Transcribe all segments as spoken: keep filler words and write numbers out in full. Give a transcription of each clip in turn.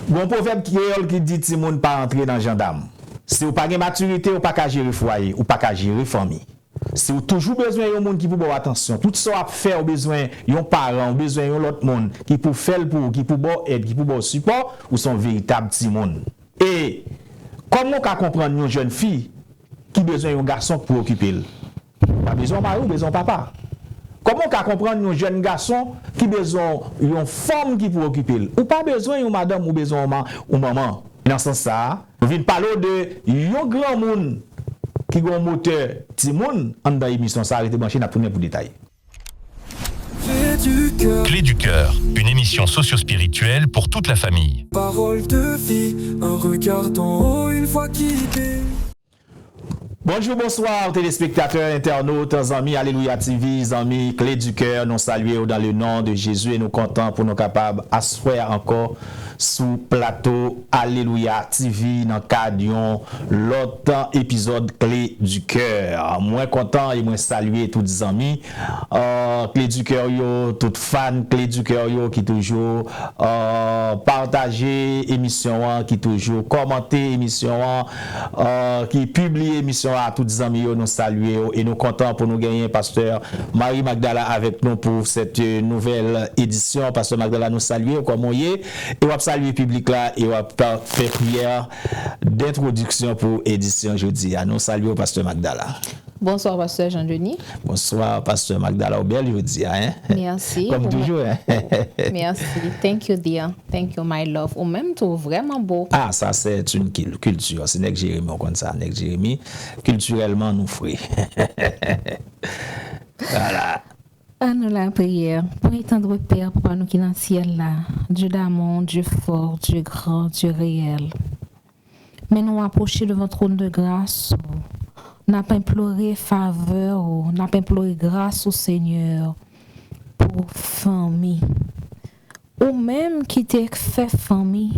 Gon pwovèb kreyòl ki di timoun pa antre nan jandam. Si w pa gen matirite, ou pa ka jere fwaye, ou pa ka jere fanmi. Si w toujou bezwen yon moun ki pou ba w atansyon, tout sa w ap fè, ou bezwen yon paran, ou bezwen yon lòt moun ki pou fè l pou ou, ki pou ba w èd, ki pou ba w sipò, ou se yon veritab timoun. E kòman w ka konprann yon jèn fi ki bezwen yon gason k pou okipe l? Ou pa bezwen yon mari, ou bezwen yon papa. Kòman w ka konprann yon jèn gason ki bezwen yon fanm ki pou okipe l? Ou pa bezwen yon madanm, ou bezwen yon ma-, yon manman. Nan sans sa a, nou vin pale w de yon granmoun ki gen yon motè timoun anndan emisyon sa a. Rete branche, n ap tounen pou detay. Clé du cœur, une émission socio-spirituelle pour toute la famille. Parole de vie, un regard d'en haut, une voix qui guide. Bonjou, bonswa, telespektatè, entènot, zanmi Alelouya TV, zanmi Clé du Cœur, nou salye w dans le nom de Jésus e nou kontan pou nou kapab aswè ankò sou plato Alelouya TV nan kad yon lòt epizòd Clé du Cœur. Mwen kontan e mwen salye tout zanmi Clé du Cœur yo, tout fan Clé du Cœur yo ki toujou pataje emisyon an, ki toujou kòmante emisyon an, ki pibliye emisyon an. A tout zanmi yo, nou salye yo e nou kontan pou nou genyen pastè Marie Magdala avèk nou pou cette nouvelle édition. Pastè Magdala, nou salye w, kòman w ye? E w ap salye piblik la e w ap fè priyè dentwodiksyon pou edisyon jodi a. Nou salye w, pastè Magdala. Bonswa pastè Jean Denis. Bonswa pastè Magdala, ou bèl jodi a, hein? Mèsi. Kòm toujou, hein? Mèsi. Thank you dear. Thank you my love. Ou menm tou vrèman bo. Ah, sa se yon kilti, se nèg Jeremi, ou konn sa, nèg Jeremi, kiltirèlman nou fre. Voilà. Annou lapriyè. Bon et tendre Père, Papa nou ki nan syèl la, Dieu d'amour, Dieu fort, Dieu grand, Dieu réel. Men nou apwoche devan twòn de gras ou. N ap enplore favè ou, n ap enplore gras ou Senyè pou fanmi. Ou menm ki te fè fanmi,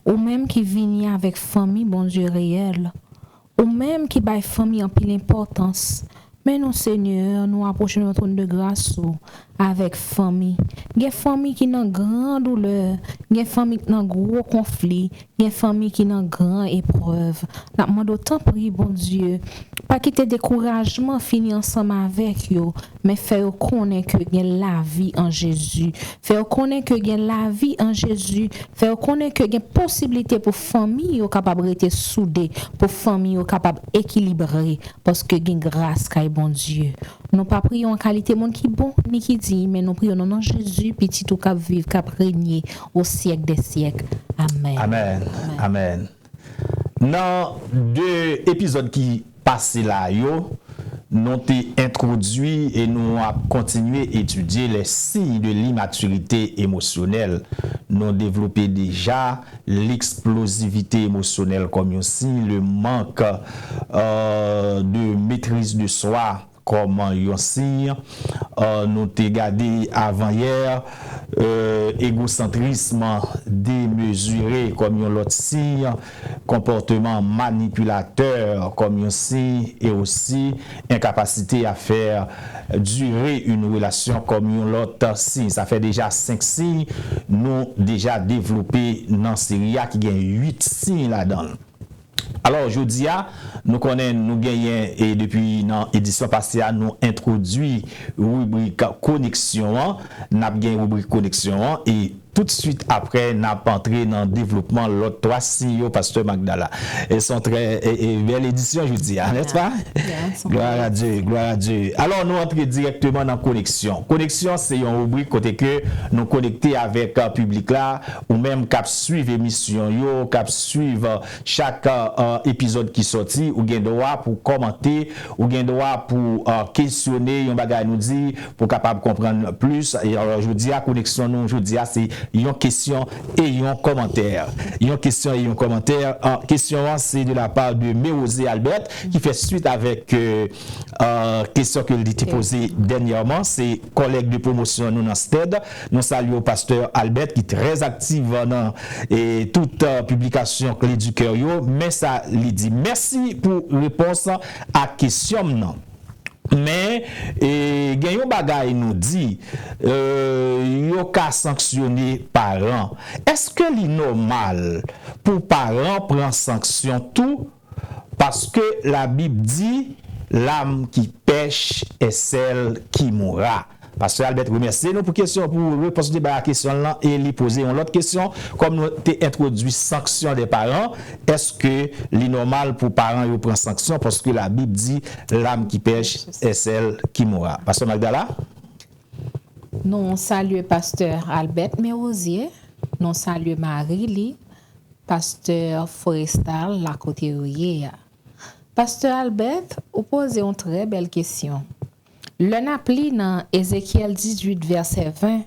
ou menm ki vini avèk fanmi Bondye reyèl, ou menm ki bay fanmi anpil enpòtans, men nou Senyè, nou apwoche nan twòn de gras ou avèk fanmi. Gen fanmi ki nan gran doulè, gen fanmi ki nan gwo konfli, gen fanmi ki nan gran eprèv. N ap mande w tanpri Bondye, pa kite dekourajman fini ansanm avèk yo, men fè yo konnen ke gen lavi an Jezi. Fè yo konnen ke gen lavi an Jezi. Fè yo konnen ke gen posiblite pou fanmi yo kapab rete soude, pou fanmi yo kapab ekilibre, paske gen gras kay Bondye. Nou pa priye w an kalite moun ki bon, ni ki diy, men nou priye w nan non Jezi, Pitit ou k ap viv, k ap renye o syèk dè syèk. Amèn. Amèn. Amèn. Nan de epizòd ki pase la yo, nou te entwodui e nou ap kontinye etidye les signes de l'immaturité émotionnelle. Nou devlope deja l'explosivité émotionnelle kòm yon siy, le manque euh, de maîtrise de soi kòm yon siy. Euh, nou te gade avanyè, euh, egosantrism demezire kòm yon lòt siy, konpòteman manipilatè kòm yon siy, e osi enkapasite a fè dire une relation kòm yon lòt siy. Sa fè deja senk siy nou deja devlope nan seri a ki gen uit siy ladan l. Alò, jodi a, nou konnen nou genyen, e depi nan edisyon pase a, nou entwodui ribrik koneksyon an. N ap gen ribrik koneksyon an, e toutswit apre, n ap antre nan devlopman lòt twa siy yo, Pastè Magdala. E se yon trè e, e bèl edisyon jodi a, nèspa? Gloire à Dieu, gloire à Dieu. Alò, nou antre dirèkteman nan koneksyon. Koneksyon, se yon ribrik kote ke nou konekte avèk piblik la, ou menm k ap swiv emisyon yo, k ap swiv chak epizòd ki sòti, ou gen dwa pou kòmante, ou gen dwa pou kesyone yon bagay nou di, pou kapab konprann plis. E alò, jodi a, koneksyon nou jodi a, se yon kesyon e yon kòmantè. Yon kesyon e yon kòmantè. Kesyon an, se de la part de Merose Albert, ki fè swit avèk kesyon ke li te poze dènyèman. Se kòlèg de pwomosyon nou nan STED. Nou salye w, Pastè Albert, ki trè aktif nan e tout piblikasyon Clé du Cœur yo. Men sa li di: Mèsi pou repons a kesyon m nan. Men, e, gen yon bagay nou di, e, yo ka sanksyone paran. Èske li nòmal pou paran pran sanksyon tou? Paske Labib di, l'âme qui pèche est celle qui mourra. Pastè Albert, remèsye nou pou kesyon, pou repons li te bay a kesyon lan, e li poze yon lòt kesyon, kòm nou te entwodui sanksyon dè paran, èske li nòmal pou paran yo pran sanksyon, paske Labib di, l'âme qui pèche est celle qui mourra. Pastè Magdala? Nou salye pastè Albert Merosier, nou salye mari li, pastè Forestal, la kote yo ye a. Pastè Albert, ou poze yon trè bèl kesyon. Lè n ap li nan Ezekyèl dizuit vèsè ven,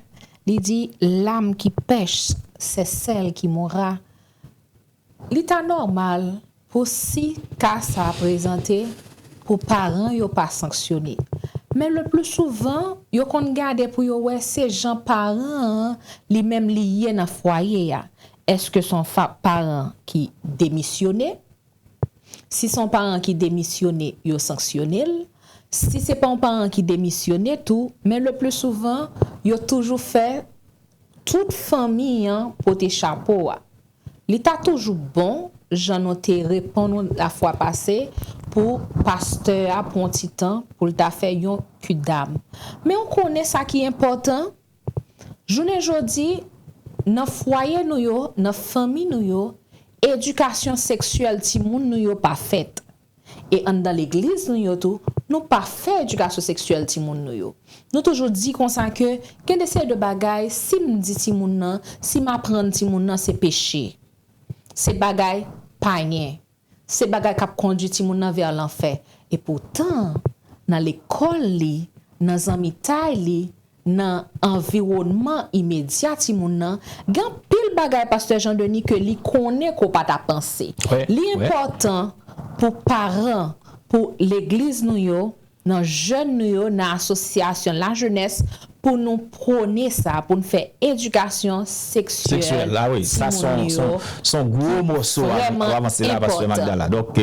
li di, l'âme qui pèche, c'est celle qui mourra. Li ta nòmal pou si ka sa a prezante pou paran yo pa sanksyone. Men le pli souvan, yo konn gade pou yo wè se jan paran an li menm li ye nan fwaye a. Èske se yon paran ki demisyone? Si se yon paran ki demisyone, yo sanksyone l. Si se pa yon paran ki demisyone tou, men le pli souvan, yo toujou fè tout fanmi an pote chapo a. Li ta toujou bon, jan nou te reponn ou lafwa pase, pou pastè a pran yon ti tan pou l ta fè yon kidam. Men ou konnen sa ki enpòtan? Jounen jodi, nan fwaye nou yo, nan fanmi nou yo, edikasyon seksyèl timoun nou yo pa fèt. E anndan legliz nou yo tou, nou pa fè edikasyon seksyèl timoun nou yo. Nou toujou di konsa ke gen de seri de bagay, si m di timoun nan, si m aprann timoun nan, se peche. Se bagay payen. Se bagay k ap kondui timoun nan vè lanfè. E poutan, nan lekòl li, nan zanmitay li, nan anviwònman imedya timoun nan, gen anpil bagay pastè Jean Denis ke li konnen ke w pa ta panse. Li enpòtan pou paran, pou legliz nou yo, nan jèn nou yo, nan asosyasyon lajenès, pou nou pwone sa, pou n fè edikasyon seksyèl timoun yo. Se yon gwo moso a nou avanse la, pastè Magdala. Donk,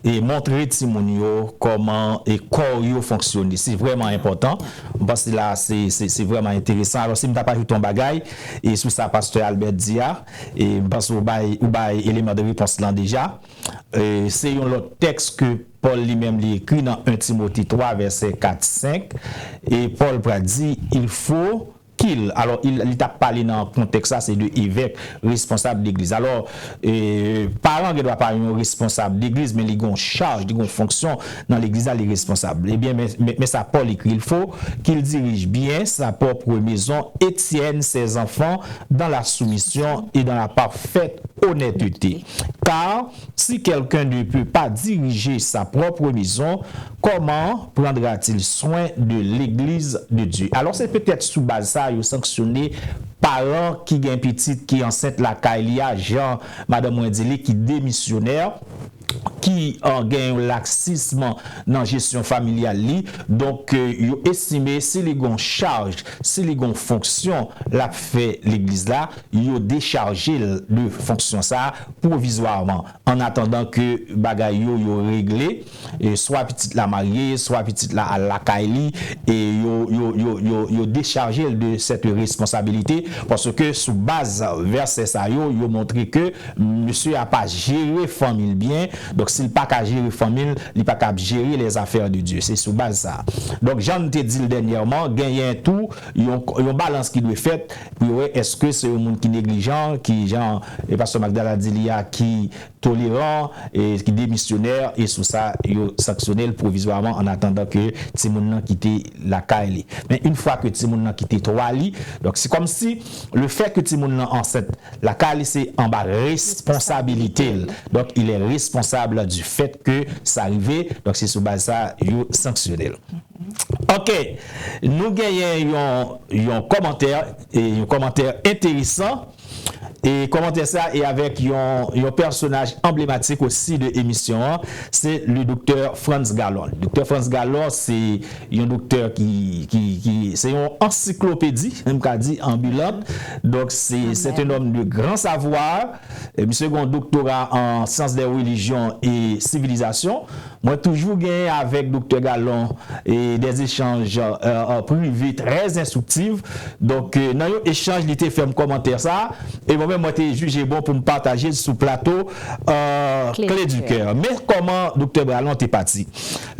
e montre timoun yo kòman e kò yo fonksyone. Se vrèman enpòtan. M panse la, se, se, se vrèman enteresan. Alò, si m t ap ajoute yon bagay, e sou sa pastè Albert di a, e m panse ou bay, ou bay eleman de repons lan deja. E se yon lòt tèks ke Pòl li menm li ekri nan en Timote twa, vèsè kat, senk. E Pòl pral di, il faut qu'il, alò, il, li t ap pale nan kontèks la, se de evèk, responsab legliz. Alò, e, paran gen dwa pa yon responsab legliz, men li gen yon chaj, li gen yon fonksyon nan legliz la, li responsab. Ebyen, men, men, men sa Pòl ekri, il faut qu'il dirige bien sa propre maison et tienne ses enfants dans la soumission et dans la parfaite honnêteté. Car si quelqu'un ne peut pas diriger sa propre maison, comment prendra-t-il soin de l'église de Dieu? Alò, se petèt sou baz sa yo sanksyone paran ki gen pitit ki ansent lakay li a, jan madanm mwen di li, ki demisyonè, ki, euh, gen yon laksism nan jesyon familyal li. Donk, euh, yo estime si li gon chaj, si li gon fonksyon l ap fè legliz la, yo dechaje l de fonksyon sa a pwovizwaman, an atandan ke bagay yo, yo regle, e swa pitit la marye, swa pitit la al lakay li, e yo, yo, yo, yo, yo dechaje l de cette responsabilité, paske sou baz vèsè sa yo, yo montre ke mesye a pa jere fanmi l byen. Donk, si l pa ka jere fanmi l, li pa ka ap jere les affaires de Dieu. Se sou baz sa. Donk, jan n te di l dènyèman, genyen tou yon, yon balans ki dwe fèt pou yo wè èske se yon moun ki neglijan, ki jan, e pastè Magdala di li a, ki toleran, e ki demisyonè, e sou sa, yo sanksyone l pwovizwaman an atandan ke timoun nan kite lakay li. Men, yon fwa ke timoun nan kite twa li, donk, se kòmsi le fait que timoun nan ansent lakay li, se anba responsabilite l. Donk, il est responsable du fait que sa rive. Donk, se sou baz sa, yo sanksyone l. Ok, nou genyen yon, yon kòmantè, e yon kòmantè enteresan. E kòmantè sa e avèk yon, yon pèsonaj anblematik osi de emisyon an, se le doktè Frantz Galon. Doktè Frantz Galon, se yon doktè ki, ki, ki, se yon ansiklopedi, m ka di, anbilant. Donk, se, c'est un homme de grand savoir. E misye gen yon doktora an sciences des religions et civilisations. Mwen toujou genyen avèk Doktè Galon e des échanges euh, privés très instructifs. Donk, euh, nan yon echanj, li te fè m kòmantè sa, e mwen menm, mwen te jije bon pou m pataje l sou plato euh, Clé du Cœur. Men kòman Doktè Galon te pati.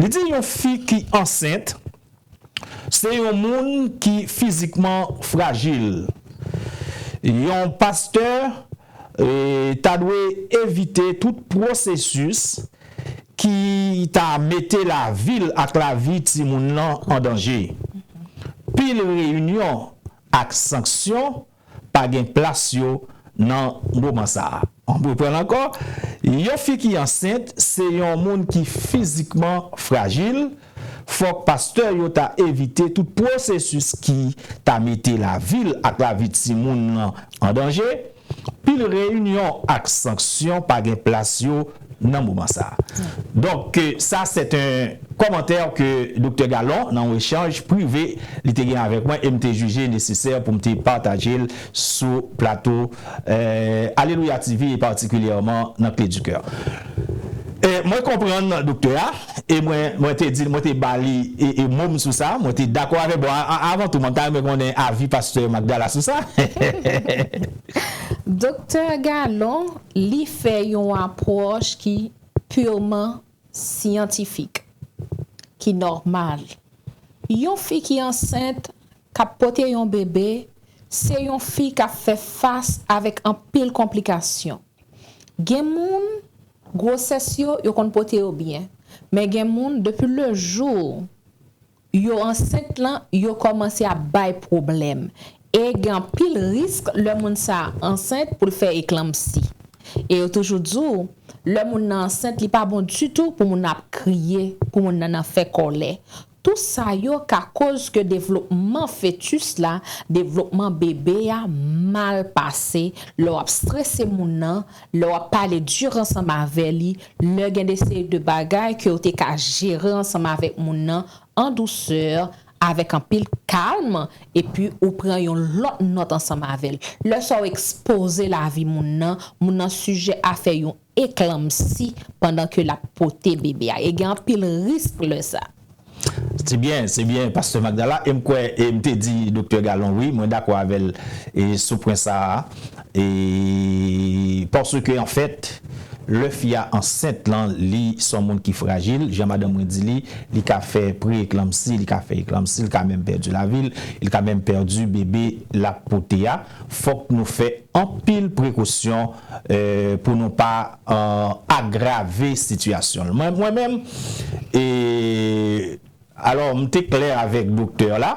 Li di yon fi ki ansent, se yon moun ki fizikman frajil. Yon pastè eh, ta dwe evite tout pwosesis ki ta mete lavi l ak lavi timoun nan an danje. Pil reyinyon ak sanksyon pa gen plas yo nan moman sa a. Ann reprann ankò. Yon fi ki ansent se yon moun ki fizikman frajil. Fòk pastè yo ta evite tout pwosesis ki ta mete lavi l ak lavi timoun nan an danje. Pil reyinyon ak sanksyon pa gen plas yo nan moman sa a. Donk, euh, sa se te yon kòmantè ke Doktè Galon, nan yon echanj prive, li te gen avèk mwen, e m te jije nesesè pou m te pataje l sou plato euh, Alelouya T V, e patikilyèman nan Clé du Cœur. E mwen konprann doktè a, e mwen, mwen te di, mwen te ba li e, e mo m sou sa, mwen te dakò avè, bon, a- a- avan tou, mwen ta renmen konnen avi pastè Magdala sou sa. Doktè Galon, li fè yon apwòch ki purman syantifik, ki nòmal. Yon fi ki ansent, k ap pote yon bebe, se yon fi k ap fè fas avèk anpil konplikasyon. Gen moun, gwosès yo, yo konn pote yo byen. Men gen moun, depi le jou yo ansent lan, yo kòmanse ap bay pwoblèm. E gen anpil risk lè moun sa a ansent pou l fè eklanmsi. E yo toujou di w, lè moun nan ansent, li pa bon ditou pou moun nan ap kriye, pou moun nan nan fè kòlè. Tou sa yo ka koz ke devlopman fetis la, devlopman bebe a mal pase, lè w ap strese moun nan, lè w ap pale di ansanm avè li, lè gen de seri de bagay ke w te ka jere ansanm avèk moun nan an dousè, avèk anpil kalm, epi ou pran yon lòt nòt ansanm avè l. Lè sa w ekspoze lavi moun nan, moun nan sijè a fè yon eklanmsi pandan ke l ap pote bebe a. E gen anpil risk lè sa. Se byen, se byen, pastè Magdala. E m kwè, e m te di doktè Galon, wi, mwen dakò avè l e sou pwen sa a. E paske, anfèt, lè fi a ansent lan, li se yon moun ki frajil. Jan madanm mwen di li, li ka fè pre-eklanmsi, li ka fè eklanmsi, li ka menm pèdi lavi l, li ka menm pèdi bebe l ap pote a. Fòk nou fè anpil prekosyon eh, pou nou pa eh, agrave sitiyasyon l. Mwen, mwen menm, e, alò, m te klè avèk doktè la,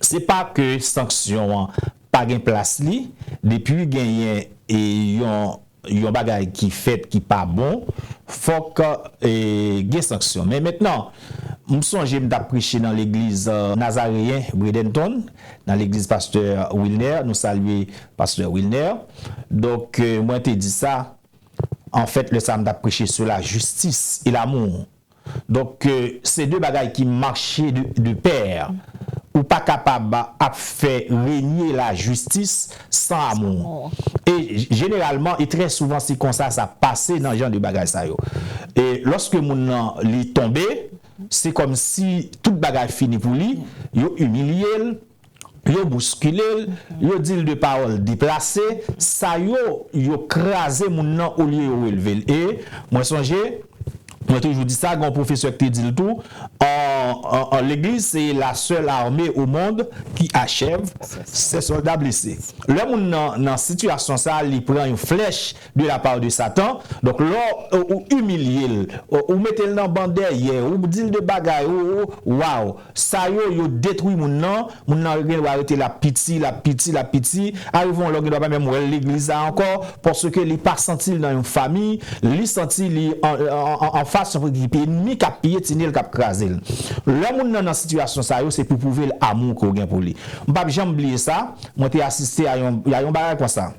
se pa ke sanksyon an pa gen plas li, depi genyen e, yon, yon bagay ki fèt ki pa bon, fòk e, gen sanksyon. Men mentnan, m sonje m t ap preche nan legliz eh, Nazareyen Bradenton, nan legliz pastè Wilner, nou salye pastè Wilner. Donk, eh, mwen te di sa, anfèt, lè sa a m t ap preche sou la jistis e lamou. Donk, eh, se de bagay ki mache de, de pè. Ou pa kapab ap fè renye lajistis san amou. E jeneralman, e trè souvan, se konsa sa pase nan jan de bagay sa yo. E lòske moun nan, li tonbe, se kòmsi tout bagay fini pou li, yo imilye l, yo bouskile l, yo di l de pawòl deplase, sa yo, yo kraze moun nan olye yo relve l. E mwen sonje, mwen toujou di sa, gen yon pwofesè ki te di l tou, an, an, an legliz, se la seule armée au monde qui achève ses soldats blessés. Lè moun nan, nan sitiyasyon sa, li pran yon flèch de la part de Satan, donk lè w, ou imilye l, ou, ou mete l nan ban dèyè, ou di l de bagay, ou, ou, waw, sa yo, yo detwi moun nan, moun nan gen dwa rete l ap piti, l ap piti, l ap piti, arive yon lè w gen dwa pa menm wè l legliz la ankò, paske li pa santi l nan yon fanmi, li santi li an, an, an, anfas yon ekip ènmi k ap pyetine l, k ap kraze l. Lè moun nan nan sitiyasyon sa yo, se pou pwouve l amou ke w gen pou li. M p ap janm bliye sa, mwen te asiste a yon, a yon bagay konsa.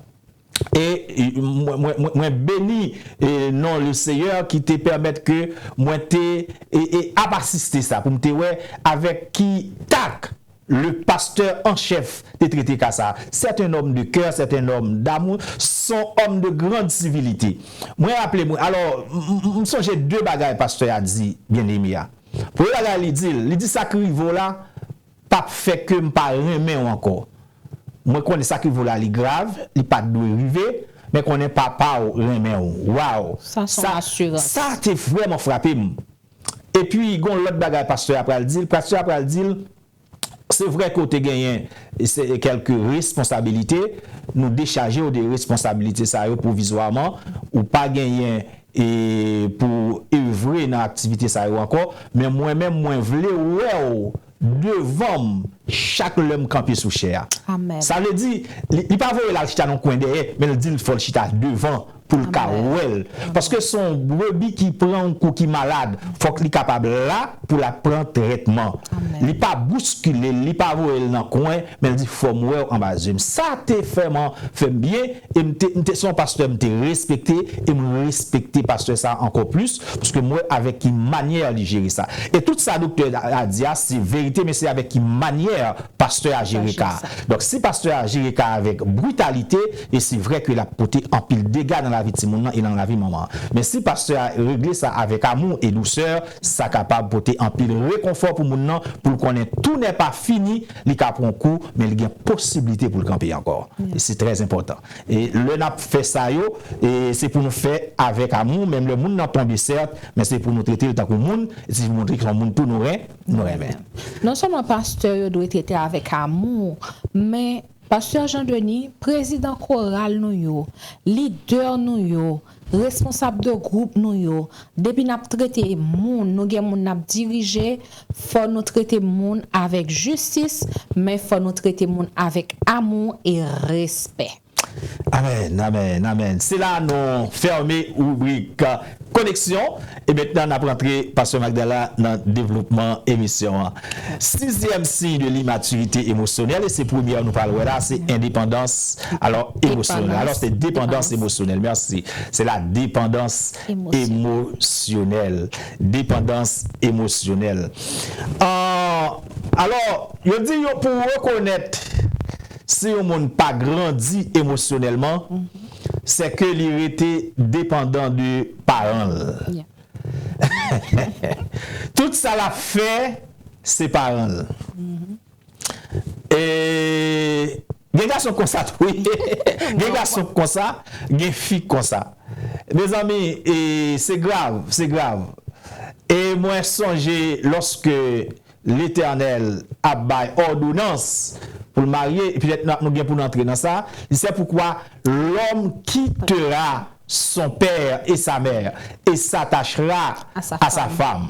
E e, mwen, mwen, mwen, mwen beni e, non le Seyè ki te pèmèt ke mwen te e, e, ap asiste sa, pou m te wè avèk ki tak le pasteur en chef te trete ka sa. C'est un homme de cœur, c'est un homme d'amour, son homme de grande civilité. Mwen raple mwen, alò, m sonje de bagay pastè a di byeneme a. Premye bagay li di l, li di sa k rive w la p ap fè ke m pa renmen w ankò. Mwen konnen sa k rive w la li grav, li pa t dwe rive, men konnen papa w renmen w. Waw! Sa se yon asirans. Sa te vrèman frape m. Epi, gen yon lòt bagay pastè a pral di l. Pastè a pral di l, se vre ke w te genyen kèlke responsabilite, nou dechaje w de responsabilite sa yo pwovizwaman, ou pa genyen e pou evre nan aktivite sa yo ankò, men mwen menm mwen vle wè w devan m chak lè m kanpe sou chè a. Sa vle di, li, li pa voye l al chita nan kwen dèyè, men l di l fò l chita devan pou l ka wè l. Paske se yon brebi ki pran yon kou ki malad, fòk li kapab la pou l ap pran trètman. Li pa bouskile l, li pa voye l nan kwen, men l di fò m wè w anba zye m. Sa te fè m, fè m byen, e m te, m te se yon pastè m te respekte, e m respekte pastè sa ankò plis, paske m wè avèk ki manyè li jere sa. E tout sa doktè a di a, se verite, men se avèk ki manyè pastè a jere ka. Donk, si pastè a jere ka avèk britalite, e se vre ke l ap pote anpil dega nan lavi timoun nan e nan lavi manman an. Men si pastè a regle sa avèk amou e dousè, sa kapab pote anpil rekonfò pou moun nan, pou l konnen tout n'est pas fini, li ka pran kou, men li gen posiblite pou l kanpe ankò. E se trè enpòtan. E lè n ap fè sa yo, e se pou nou fè avèk amou, menm lè moun nan tonbe, sèt, men se pou nou trete l tankou moun, e se pou montre ke se yon moun tou nou ren, nou renmen. Non sèlman pastè yo dwe trete avèk amou, men pastè Jean Denis, prezidan koral nou yo, lidè nou yo, responsab de gwoup nou yo, depi n ap trete moun, nou gen moun n ap dirije, fò nou trete moun avèk jistis, men fò nou trete moun avèk amou e respè. Amèn, amèn, amèn. Se la nou fèmen ribrik koneksyon. E mentnan, n ap rantre, pastè Magdala, nan devlopman emisyon an. Sizyèm siy de limatirite emosyonèl, e se premye nou pral wè la, se endepandans, alò, emosyonèl. Alò, se depandans emosyonèl. Mèsi. Se la depandans emosyonèl. Depandans emosyonèl. Alò, yo di yo pou rekonèt si yon moun pa grandi emosyonèlman, se ke li rete depandan de paran l. Tout sa l ap fè, se paran l. E gen gason konsa tou wi. Gen gason konsa, gen fi konsa. Mezanmi, e se grav, se grav. E mwen sonje lòske Letènèl ap bay òdonans pou l marye, e petèt nou gen pou n antre nan sa, li se poukwa l'homme quittera son père et sa mère et s'attachera à sa femme,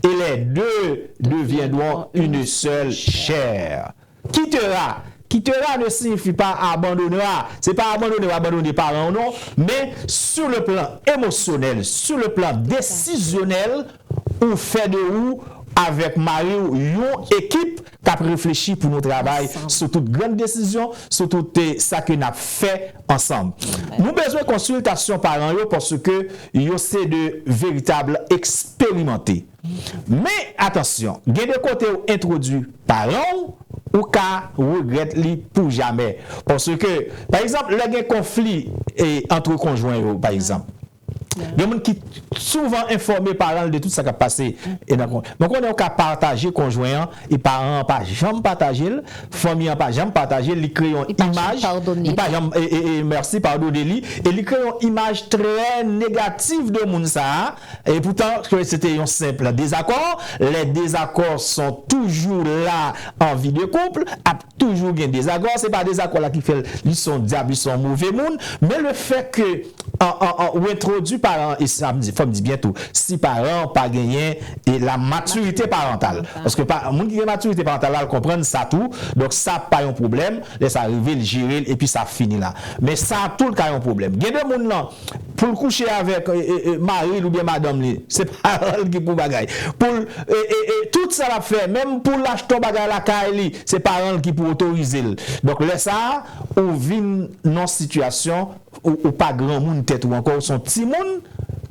et les deux deviendront une seule chair. Quittera. Quittera ne signifie pas abandonnera. Se pa abandone w abandone paran w non, men sou le plan emosyonèl, sou le plan desizyonèl, ou fè de ou avèk mari w yon ekip k ap reflechi pou nou travay sou tout grann desizyon, sou tout, eh, sa ke n ap fè ansanm. Nou bezwen konsiltasyon paran yo paske yo se de veritab eksperimante. Men, atansyon, gen de kote w entwodui paran w, ou ka regrèt li pou jamè. Paske, pa egzanp, lè gen konfli, eh, ant konjwen yo, pa egzanp, gen moun ki souvan enfòme paran l de tout sa k ap pase. E nan kon-, mwen konnen w ka pataje konjwen an, e paran an pa janm pataje l, fanmi an pa janm pataje l, li kreye yon imaj, li pa janm, e, e, e, mèsi, padone li, e li kreye yon imaj trè negatif de moun sa a, e poutan, ke se te yon senp dezakò, les désaccords sont toujours là en vie de couple, ap toujou gen dezakò, se pa dezakò la ki fè l, li se yon dyab, li se yon move moun, men le fè ke, an, an, an, ou entwodui paran, e sa m di, fò m di byen tou, si paran pa genyen, e la matirite parantal, paske pa, moun ki gen matirite parantal la, l konprann sa tou, donk sa pa yon pwoblèm, lè sa rive, l jere l, epi sa fini la. Men sa tou l ka yon pwoblèm. Gen de moun nan, pou l kouche avèk, e, e, e, mari l oubyen madanm li, se paran l ki pou bagay. Pou l, e, e, e, tout sa l ap fè, menm pou l achte yon bagay lakay li, se paran l ki pou otorize l. Donk, lè sa a, ou vin nan sitiyasyon ou, ou pa granmoun tèt ou ankò, ou se yon timoun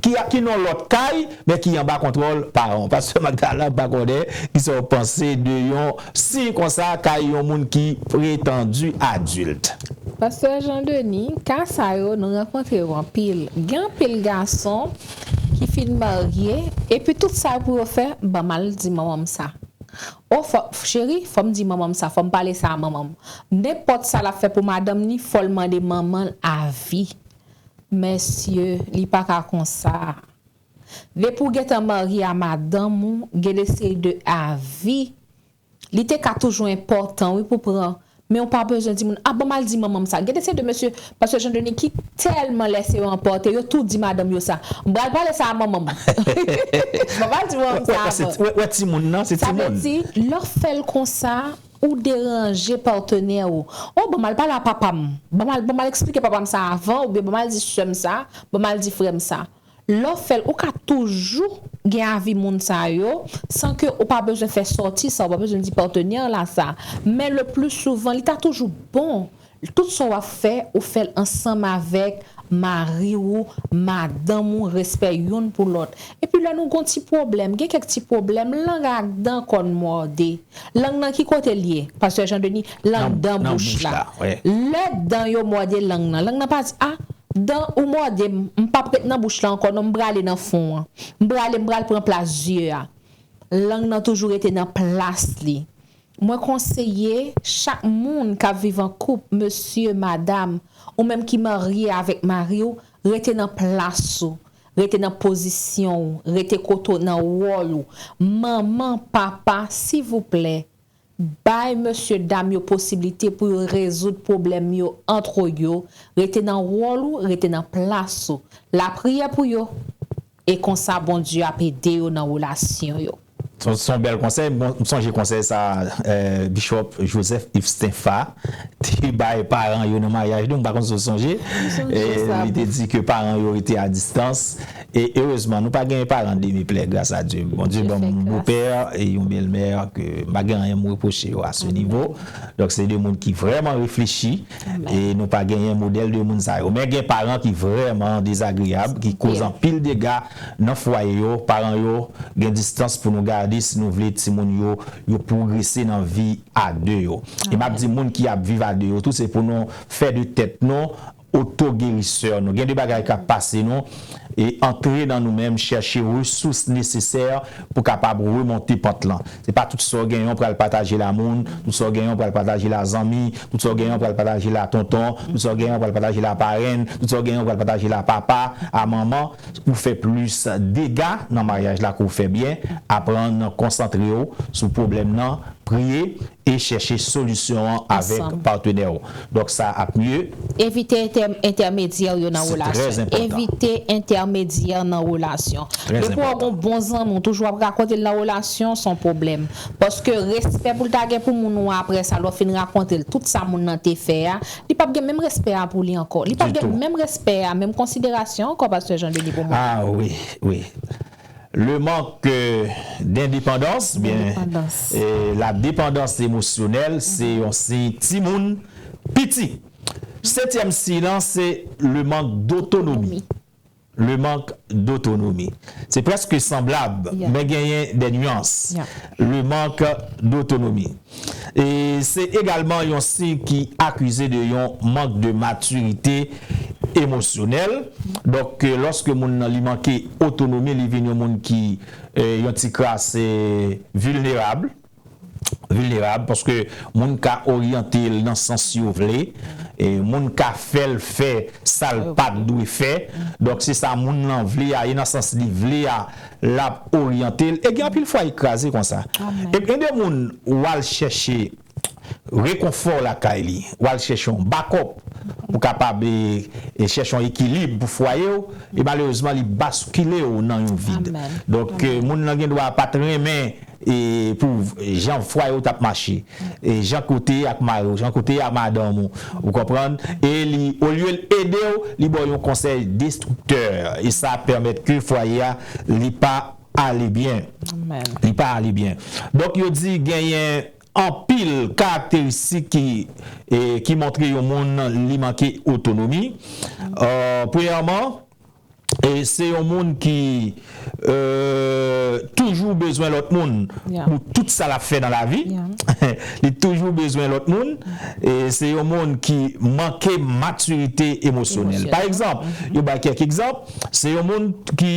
ki, ki nan lòt kay, men ki anba kontwòl paran w. Pastè Magdala, m pa konnen kisa w panse de yon siy konsa kay yon moun ki pretandi adilt. Pastè Jean Denis, ka sa yo, nou rankontre yo anpil. Gen anpil gason ki fin marye, epi tout sa yo pou yo fè, ban m al di manman m sa. O, fò, cheri, fò m di manman m sa, fò m pale sa a manman m. Nenpòt sa l ap fè pou madanm ni, fò l mande manman l avi. Mesye, li pa ka konsa. Depi w gentan marye a madanm ou, gen de seri de avi. Li te ka toujou enpòtan, wi, pou pran. Men ou pa bezwen di moun, a, ban m al di manman m sa. Gen de seri de mesye, pastè Jean Denis, ki tèlman lèse yo anpòte, yo tou di madanm yo sa. M pral pale sa a manman m. M pral di manman m sa avan. Wè timoun nan, se timoun. Sa vle di, lè w fè l konsa, ou deranje patnè ou. O, ban m al pale a papa m. Ban m al, ban m al eksplike papa m sa avan, oubyen ban m al di sè m sa, ban m al di frè m sa. Lè w fè l, ou ka toujou gen avi moun sa yo, san ke ou pa bezwen fè sòti sa, ou pa bezwen di patnè w la sa. Men le pli souvan, li ta toujou bon, tout sa w ap fè, ou fè l ansanm avèk mari w, madanm ou, respè youn pou lòt. Epi lè nou gon ti pwoblèm, gen kèk ti pwoblèm, lang ak dan konn mòde. Lang nan ki kote l ye? Pastè Jean Denis, lang dan bouch la. Lè dan yo mòde lang nan, lang nan pa di, a, dan ou mòde m, m p ap ret nan bouch la ankò non, m prale nan fon an. M prale, m pral pran plas zye a. Lang nan toujou rete nan plas li. Mwen konseye chak moun k ap viv an koup, mesye, madam, ou menm ki marye avèk mari w, rete nan plas ou, rete nan pozisyon ou, rete kote w nan wòl ou. Manman, papa, silvouplè, bay mesye dam yo posiblite pou yo rezoud pwoblèm yo antre yo, rete nan wòl ou, rete nan plas ou. Lapriyè pou yo, e konsa Bondye ap ede yo nan relasyon yo. Se yon bèl konsèy. M sonje konsèy sa Bishop Joseph Yves Stenfa te bay paran yo nan maryaj li. M pa konn si w sonje. Li te di ke paran yo rete a distans. E erezman, nou pa gen paran demi plè, gras a Dye. Bondye ban m yon bopè e yon bèlmè ke m pa gen anyen m repwoche yo a se nivo. Donk, se de moun ki vrèman reflechi. E nou pa genyen modèl de moun sa yo. Men gen paran ki vrèman dezagreyab, ki koz anpil dega nan fwaye yo. Paran yo gen distans pou nou gade si nou vle timoun yo, yo pwogrese nan vi a de yo. E m ap di moun ki ap viv a de yo tou, se pou nou fè de tèt nou otogerisè nou. Gen de bagay k ap pase nou, e antre nan nou menm, chèche resous nesesè pou kapab remonte pant lan. Se pa tout sa w genyen w pral pataje l a moun, tout sa w genyen w pral pataje l a zanmi, tout sa w genyen w pral pataje l a tonton, tout sa w genyen w pral pataje l a parenn, tout sa w genyen w pral pataje l a papa, a manman, ou fè plis dega nan maryaj la ke w fè byen. Aprann konsantre w sou pwoblèm nan, priye, e chèche solisyon an avèk patnè w. Donk sa ap mye. Evite entèmedyè yo nan relasyon. Evite entèmedyè nan relasyon. Depi w gon bon zanmi w toujou ap rakonte l nan relasyon, se yon pwoblèm. Paske respè pou l ta gen pou moun ou an apre sa, lè w fin rakonte l tout sa moun nan te fè a, li p ap gen menm respè a pou li ankò. Li p ap gen menm respè a, menm konsiderasyon ankò, pastè Jean Denis, pou mwen. Ah wi, wi. Le manque d'indépendance, bien, la dépendance émotionnelle, se yon siy timoun piti. Setyèm siy lan, se le manque d'autonomie. Le manque d'autonomie. Se prèske sanblab, men genyen de nuances. Le manque d'autonomie. E se egalman yon siy ki akize de yon mank de matirite emosyonèl. Donk, lòske moun nan li manke otonomi, li vin yon moun ki yon ti kras vilnerab. Vilnerab, paske moun ka oryante l nan sans yo vle, e moun ka fè l fè sa l pa t dwe fè. Donk, se sa moun nan vle a, e nan sans li vle a, l ap oryante l. E gen anpil fwaye k kraze konsa. E gen de moun, w al chèche rekonfò lakay li, w al chèche yon bakòp pou kapab chèche yon ekilib pou fwaye w, e malerezman, li baskile w nan yon vid. Donk, moun nan gen dwa pa t renmen e pou jan fwaye w t ap mache, e jan kote ak mari w, jan kote ak madanm ou, ou konprann, e li, olye l ede w, li ba w yon konsèy destriktè, e sa pèmèt ke fwaye a, li pa ale byen. Li pa ale byen. Donk, yo di genyen anpil karakteristik ki, e, ki montre yon moun li manke otonomi. E, premyèman, e se yon moun ki euh, toujou bezwen lòt moun Yeah. Pou tout sa l ap fè nan lavi. Yeah. Li toujou bezwen lòt moun. E se yon moun ki manke matirite emosyonèl. Emosyonèl. Pa egzanp, yo bay kèk egzanp, se yon moun ki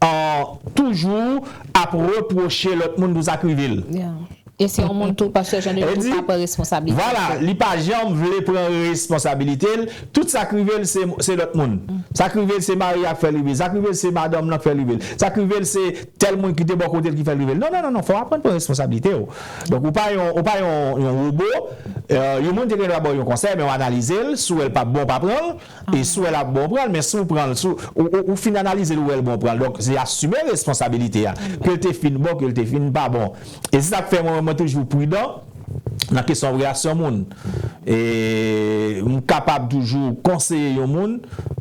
an toujou ap repwoche lòt moun pou sa k rive l. Yeah. E se yon moun tou, pastè Jean de Li tou di, pa pran responsablite. Vwala, li pa janm vle pran responsablite l. Tout sa k rive l, se, se lòt moun. Sa k rive l, se mari a k fè l rive. Sa k rive l, se madanm nan k fè l rive l. Sa k rive l, se tèl moun ki te bò kote l ki fè l rive l. Non, non, non, non, fò w aprann pran responsablite w. Donk, ou pa yon, ou pa yon, yon wobo. Euh, yon moun te gen dwa ba w yon konsèy, men w analize l, si w wè l p ap bon, w pa pran l. E si w wè l ap bon, w pran l, men si w pran l, si w, ou, ou, ou fin analize l, ou wè l bon, w pran l. Donk, se asime responsabilite a. Ke l te fin bon, ke l te fin pa bon. E se sa k fè mwen, mwen toujou pridan nan kesyon relasyon moun. E m kapab toujou konseye yon moun,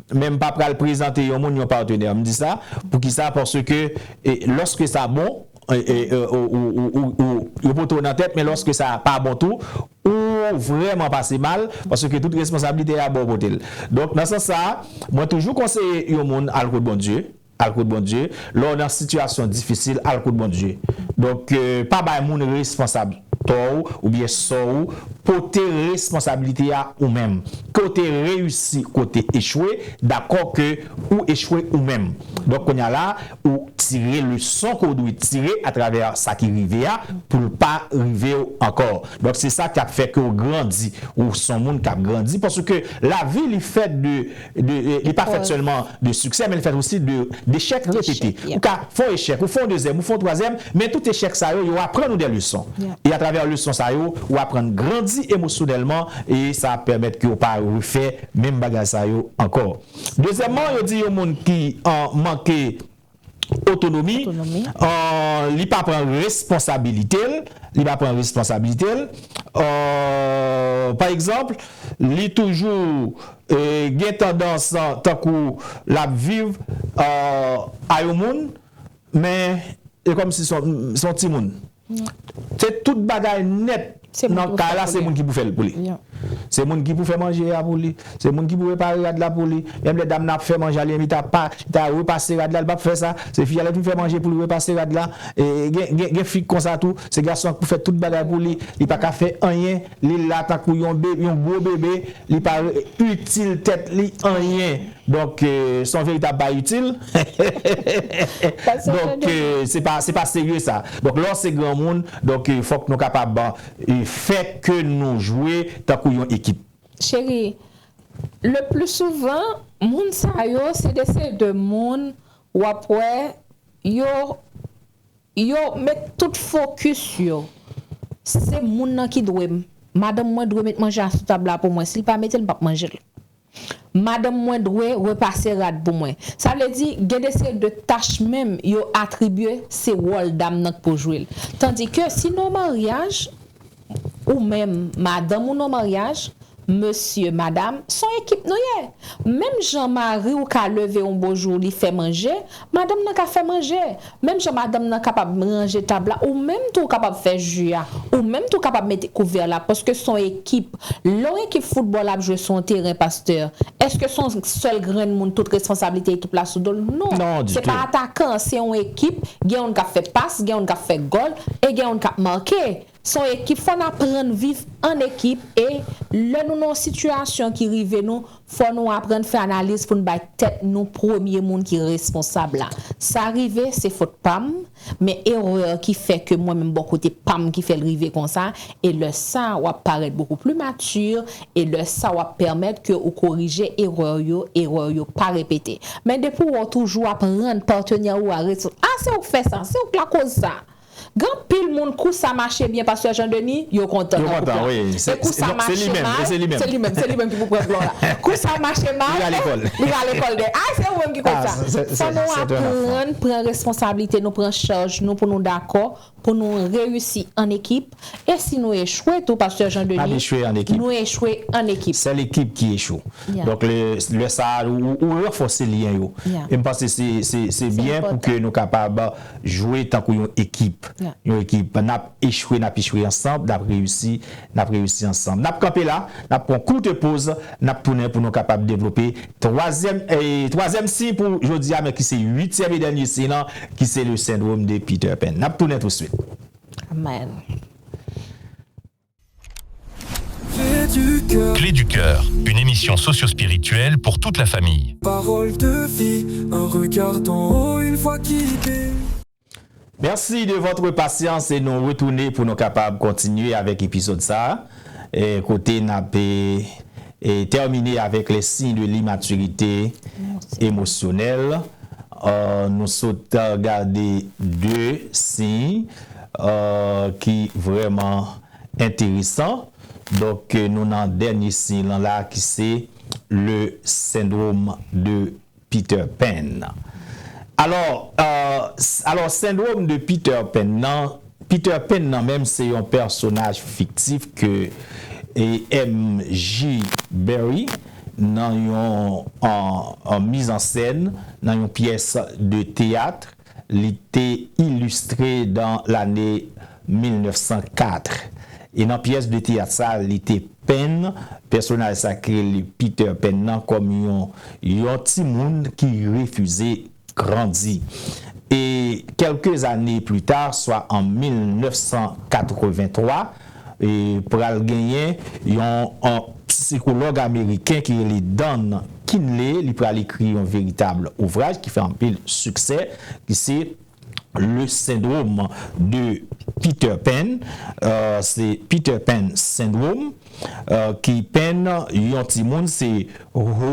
men m pa pral prezante yon moun yon patnè. M di sa, poukisa? Paske e, lòske sa bon, e, e, e, ou, ou, ou, ou, ou, yo pote w nan tèt, men lòske sa pa bon tou, ou vrèman pase mal, paske tout responsablite a ba w pote l. Donk, nan sans sa a, mwen toujou konseye yon moun al kot Bondye, al kot Bondye. Lè w nan sitiyasyon difisil, al kot Bondye. Donk, euh, pa bay moun responsab tò w oubyen sò w, pote responsablite a ou menm. Ke w te reyisi, ke w te echwe, dakò ke ou echwe ou menm. Donk, kounye a la, ou tire leson ke w dwe tire atravè sa ki rive a pou l pa rive w ankò. Donk, se sa k ap fè ke w grandi. Ou se yon moun k ap grandi paske lavi, li fèt de, de, de, li pa fèt sèlman de siksè, men li fèt osi de, dechèk repete. Echèk, yeah. Ou ka fè yon echèk, ou fè yon dezyèm, ou fè yon twazyèm, men tout echèk sa yo, yo aprann ou de leson. Yeah. E atravè leson sa yo, ou aprann grandi emosyonèlman e sa ap pèmèt ke w pa refè menm bagay sa yo ankò. Dezyèmman, yo di yon moun ki an manke otonomi, Otonomi. euh, li pa pran responsabilite l, li pa pran responsabilite l. Euh, pa egzanp, li toujou euh, gen tandans euh, tankou l ap viv euh, a yon moun, men e kòmsi se yon se yon timoun. Se tout bagay nèt Se moun nan ki pou kay fè la, pou se li. Moun ki pou fè l pou li. Yeah. Se moun ki pou fè manje a pou li. Se moun ki pou repare rad la pou li. Menm lè dam nan ap fè manje a, li menm li ta pa, li ta repase rad la, li p ap fè sa. Se fi a li pou fè manje pou li repase rad la. E, gen, gen, gen fi konsa tou, se gason an ki pou fè tout bagay pou li. Li pa ka fè anyen. Li la tankou yon, be, yon gwo bebe. Li pa re- itil tèt li anyen. Donk, euh, se yon veritab pa itil. Donk, euh, se pa, se pa serye sa. Donk, lè w se granmoun, donk, euh, fòk nou kapab euh, fè ke nou jwe tankou yon ekip. Cheri, le plus souvent, moun sa yo, se de seri de moun w ap wè, yo, yo met tout fokis yo. Se moun nan ki dwe, madanm mwen dwe met manje a sou tab la pou mwen. Si l pa mete l, m p ap manje l. Madanm mwen dwe repase rad pou mwen. Sa vle di, gen de seri de tach menm yo atribye se wòl dam nan k pou jwe l. Tandike si nan maryaj, ou menm, madanm ou nan maryaj, mesye, madam, se yon ekip nou ye. Menm jan mari w ka leve yon bon jou, li fè manje, madanm nan ka fè manje. Menm jan madanm nan kapab ranje tab la, ou menm tou w kapab fè ji a, ou menm tou w kapab mete kouvè la, paske se yon ekip. Lè yon ekip foutbòl ap jwe sou yon teren, pastè, èske se yon sèl grenn moun tout responsablite ekip la sou do l? Non. Non, ditou. Se pa atakan, se yon ekip, gen youn k ap fè pas, gen youn k ap fè gòl, e gen youn k ap make. Se yon ekip, fò n aprann viv an ekip, e lè nou nan yon sitiyasyon ki rive nou, fò nou aprann fè analiz pou n bay tèt nou premye moun ki responsab la. Sa rive, se fot pa m, men erè ki fè ke mwen menm bò kote pa m ki fè l rive konsa, e lè sa, w ap parèt bokou pli mati, e lè sa, w ap pèmèt ke ou korije erè yo, erè yo pa repete. Men depi w wè w toujou ap rann patnè ou a respons-, a se ou k fè sa, se ou k lakoz sa. Gen anpil moun, kou sa mache byen, pastè Jean Denis, yo kontan Yo nan koup kontan, la. wi. E kou sa mache mal, se li menm ki pou pran glwa la. Kou sa mache mal, Li rale kòl. Li rale kòl dèyè. A, se ou menm ki konn Ah, sa. c'est- c'est- Fò nou c'est un enfant. Aprann pran responsablite nou, pran chaj nou pou nou dakò, pou nou reyisi an ekip. E si nou echwe tou, pastè Jean Denis, N ap echwe an ekip. Nou echwe an ekip. Sèl ekip ki echwe. Yeah. Donk, lè, lè sa a, ou, ou ranfòse lyen yo. Yeah. E m panse se, se, se byen pou Enpòtan. Ke nou kapab jwe tankou yon ekip. Yon ekip, n ap echwe, n ap echwe ansanm, n ap reyisi, n ap reyisi ansanm. N ap kanpe la, n ap pran koute poz, n ap tounen pou nou kapab devlope twazyèm, eh, twazyèm siy pou jodi a, men ki se uityèm e dènye siy lan, ki se le syndrome de Peter Pan. N ap tounen touswit. Amen. Clé du cœur, une émission socio-spirituelle pour toute la famille. Parole de vie, un regard d'en haut, une voix qui bénit. Merci de votre patience et nou retounen pou nou kapab kontinye avèk epizòd sa a, eh, kote n ap eh, eh, terminer avec les signes de l'immaturité émotionnelle. Euh, nou sot gade de siy euh, ki vrèman enteresan. Donk, euh, nou nan dènye siy lan la ki se le syndrome de Peter Pan. Alò, euh, alò, syndrome de Peter Pan nan, Peter Pan nan menm se yon pèsonaj fiktif ke eh, M J Barrie nan yon an, an mizansèn, nan yon pyès de teyat, li te ilistre dan lane mil nèf san kat. E nan pyès de teyat sa, li te penn pèsonaj sa ki rele Peter Pan nan kòm yon, yon timoun ki refize grandi. E kèlke zane pli ta, swa an mil nèf san katrevenntwa, e pral genyen yon, yon sikològ ameriken ki rele Dan Kinley, li pral ekri yon veritab ouvraj ki fè anpil siksè, ki se Le Syndrome de Peter Pan, euh, se Peter Pan Syndrome, euh, ki penn yon timoun se who,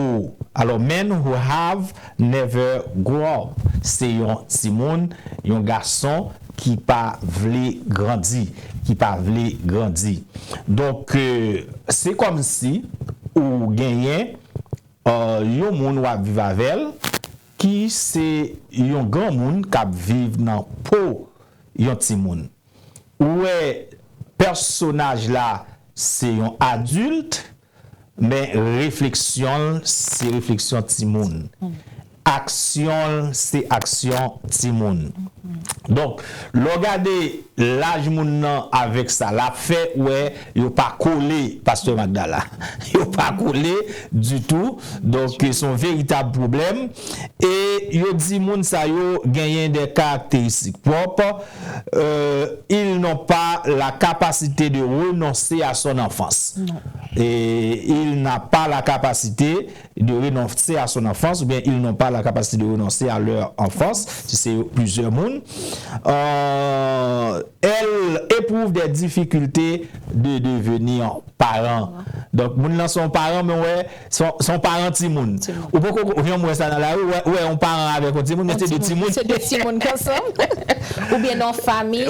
alò, men who have never grow up, se yon timoun, yon gason ki pa vle grandi, ki pa vle grandi. Donk, euh, se kòmsi ou genyen euh, yon moun w ap viv avè l, ki se yon granmoun k ap viv nan po yon timoun. Ou wè pèsonaj la se yon adilt, men refleksyon l se refleksyon timoun. Aksyon l se aksyon timoun. Donk, lè w gade laj moun nan avèk sa l ap fè, ou wè yo pa kole, pastè Magdala. Yo pa kole ditou. Donk, se yon veritab pwoblèm. E yo di moun sa yo genyen de karakteristik pwòp. Euh, ils n'ont pas la capacité de renoncer à son enfance. Et il n'a pas la capacité de renoncer à son enfance, ou bien ils n'ont pas la capacité de renoncer à leur enfance, si se plizyè moun. Euh, elle éprouve des difficultés de devenir parent. Donk, moun nan se yon paran, men wè, se yon, se yon paran timoun. Ou poko, ou janm wè sa nan lari, ou wè, ou wè yon paran avèk yon timoun, men se de timoun. Se de timoun ki ansanm. Oubyen nan fanmi,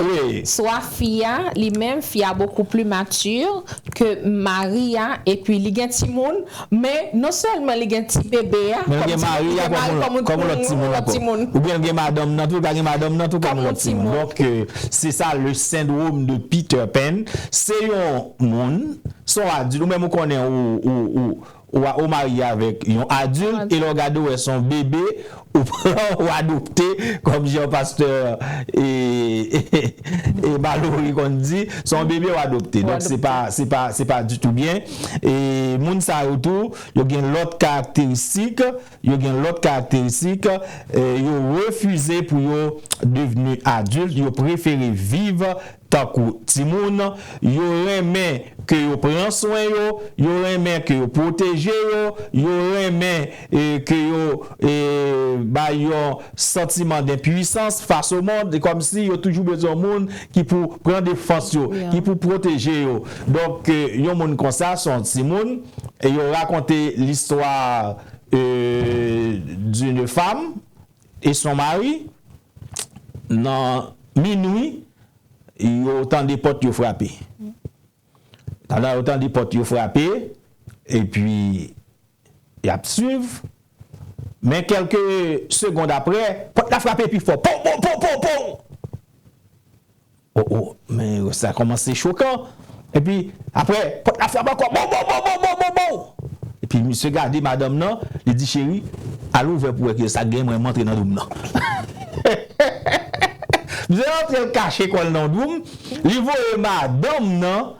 swa fi a, li menm, fi a beaucoup plus mature ke mari a, epi li gen timoun, men non sèlman li gen ti bebe a, men l gen mari a kòm yon lòt timoun ankò. Oubyen l gen madanm nan tou, l ka gen madanm nan tou kòm yon lòt timoun. Donk, euh, se sa le syndrome de Peter Pan. Se yon moun, se yon adilt, ou menm ou konnen ou, ou, ou, ou, ou marye avèk yon adilt, e lè w gade w wè se yon bebe, ou pran, ou adopte, kòm jan pastè e, e, e Malory konn di, se yon bebe w adopte. Donk, se pa, se pa, se pa ditou byen. E moun sa yo tou, yo gen lòt karakteristik, yo gen lòt karakteristik, e, yo refize pou yo devni adilt, yo prefere viv tankou timoun, yo renmen ke yo pran swen yo, yo renmen ke yo pwoteje yo, yo renmen, e, ke yo, e, bay yon santiman denpwisans, fas o mond, e kòmsi yo toujou bezwen moun ki pou pran defans yo, ki pou pwoteje yo. Donk, e, yon moun konsa, se yon timoun, e yo rakonte listwa, e, d'une femme et son mari, nan minwi, yo tande pòt yo frape. Pandan yo tande pòt yo frape, epi y ap swiv. Men kèlke segond apre, pòt la frape pi fò. Pow, pow, pow, pow, pow! O, o, men sa kòmanse chokan. Epi, apre, pòt la frape ankò. Bow, bow, bow, bow, bow, bow, bow! Epi misye gade madanm nan, li di, cheri, al ouvè pou wè kiyès sa k gen, mwen, m antre nan doum nan. Li antre, l kache kò l nan yon dwoum, li voye madanm nan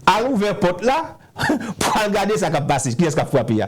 al ouvè pòt la pou al gade sa k ap pase, kiyès k ap frape a.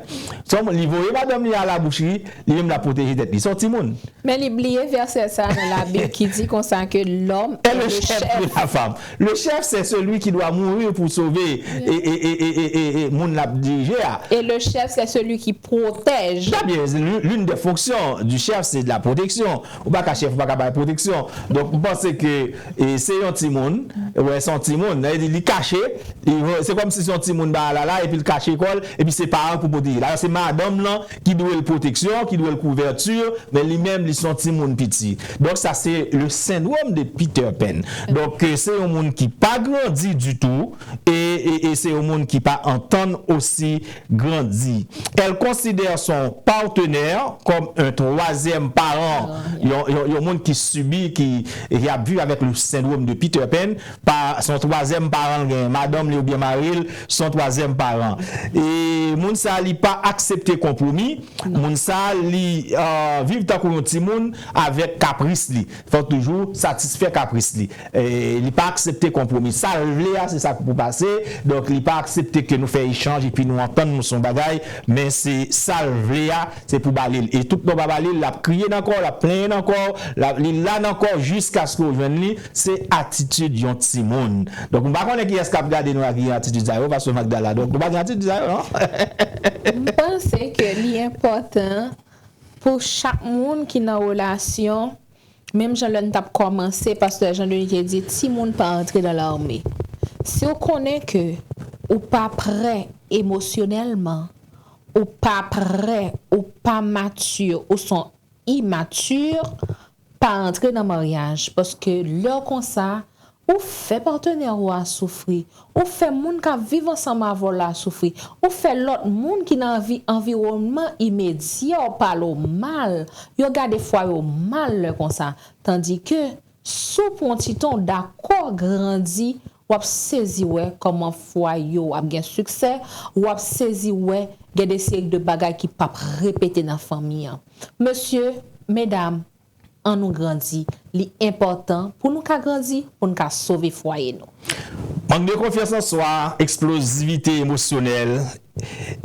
Sèlman, li voye madanm li a labouchri, li menm l ap pwoteje tèt li. Se yon timoun. Men li bliye vèsè sa nan Labib ki di konsa ke l'homme est le chef de la femme. Le chef, c'est celui qui doit mourir pour sauver e, e, e, e, e, e, e moun l ap dirije a. Et le chef, c'est celui qui protège. Très bien, l'une des fonctions du chef, c'est de la protection. Ou pa ka chèf, ou pa ka bay pwoteksyon. Donk, m panse ke e, se yon timoun, wè, se yon timoun, li, li kache, li, se kòmsi se yon timoun ba la la, epi l kache kò l, epi se paran k pou pwoteje l. Alò, se madanm lan ki dwe l pwoteksyon, ki dwe l kouvèti, men li menm, li se yon timoun piti. Donk, sa se le syndrome de Peter Pan. Donk, e, se yon moun ki pa grandi ditou, e, e, e se yon moun ki pa antann osi grandi. Elle considère son partenaire comme un troisième parent. Yon, yon, yon moun ki sibi, ki, ki ap viv avèk le syndrome de Peter Pan, pa, se yon twazyèm paran l gen, madanm li oubyen mari l, se yon twazyèm paran. E moun sa, li pa aksepte konpwomi. Moun sa, li, euh, viv tankou yon timoun avèk kapris li. Fòk toujou satisfè kapris li. E, li pa aksepte konpwomi. Sa l vle a, se sa k pou pase. Donk, li pa aksepte ke nou fè echanj epi nou antann nou sou yon bagay, men se sa l vle a, se pou ba li l. E tout lè w pa ba li l, l ap kriye nan kò w, l ap plenyen nan kò w, l ap, li la nan kò w jiskaske w jwenn li. Se atitid yon timoun. Donk, m pa konnen kiyès k ap gade nou ak atitid sa yo, pastè Magdala. Donk, nou pa gen atitid sa yo, non? M panse ke li enpòtan pou chak moun ki nan relasyon, menm jan lè n t ap kòmanse, pastè Jean Denis te di, timoun pa antre nan lame. Si w konnen ke ou pa prè emosyonèlman, ou pa prè, ou pa mati, ou se yon imati, pa antre nan maryaj, paske lè w konsa, ou fè patnè w a soufri, ou fè moun k ap viv ansanm avè w la soufri, ou fè lòt moun ki nan anvi, anviwònman imedya w pale w mal, yo gade fwaye w mal lè konsa. Tandike, si w pran ti tan w dakò grandi, w ap sezi wè kòman fwaye w ap gen siksè, w ap sezi wè gen de seri de bagay ki p ap repete nan fanmi an. Mesye, medam, ann nou grandi. Li enpòtan pou nou ka grandi, pou n ka sove fwaye nou. Mank de konfyans an swa, eksplozivite emosyonèl,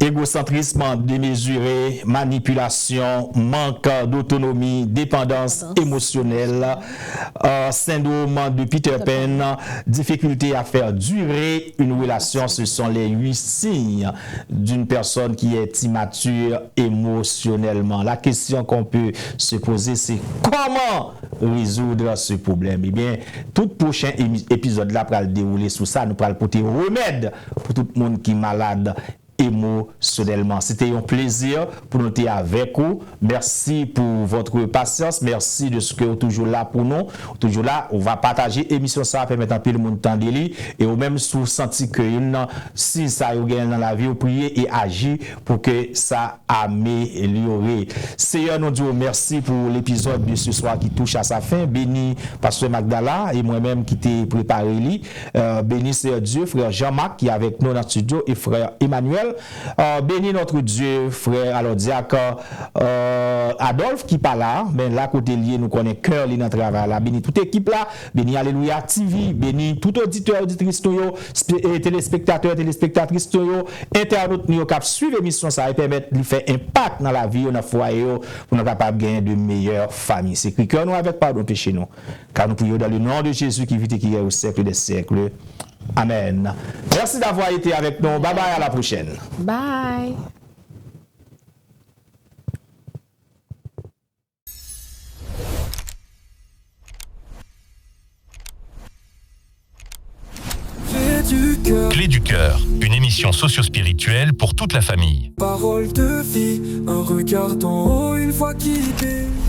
egosantrism demezire, manipilasyon, mank dotonomi, depandans emosyonèl, euh, syndrome de Peter Pan, difficulté à faire durer une relation, ce sont les huit signes d'une personne qui est immature émotionnellement. La question qu'on peut se poser, c'est comment résoudre ce problème. Ebyen, tout pwochen emi- epizòd la pral dewoule sou sa. Nou pral pote remèd pou tout moun ki malad emosyonèlman. Se te yon plezi pou nou te avèk ou. Merci pour votre patience. Merci de ce que ou toujou la pou nou. Ou toujou la. Ou va pataje emisyon sa, pèmèt anpil moun tande li. E ou menm, si w santi ke youn nan siy sa yo genyen nan lavi w, priye e aji pou ke sa amelyore. Seyè, nou di w mèsi pou lepizòd de ce soir qui touche à sa fin. Beni pastè Magdala e mwen menm ki te prepare li. Euh, bénis, Seigneur Dieu, frère Jean-Marc qui est avec nous dans le studio et frère Emmanuel. Euh, bénis notre Dieu, frère, alors diacre, euh, Adolphe ki pa la, men la kote l ye, nou konnen kè li nan travay la. Beni tout ekip la, beni Alelouya T V, beni tout oditè, oditris nou yo, spe- e telespektatè, telespektatris nou yo, entènot nou yo k ap swiv emisyon sa e pèmèt li fè enpak nan lavi yo, nan fwaye yo, pou nou kapab genyen de meyè fanmi. Sekri kè nou avèk padon peche nou. Car nous prions dans le nom de Jésus qui vit et qui règne au siècle des siècles. Amen. Merci d'avoir été avec nous. Bye bye, à la prochaine. Bye. Clé du cœur, une émission socio-spirituelle pour toute la famille. Parole de vie, un regard d'en haut, une voix qui guérit.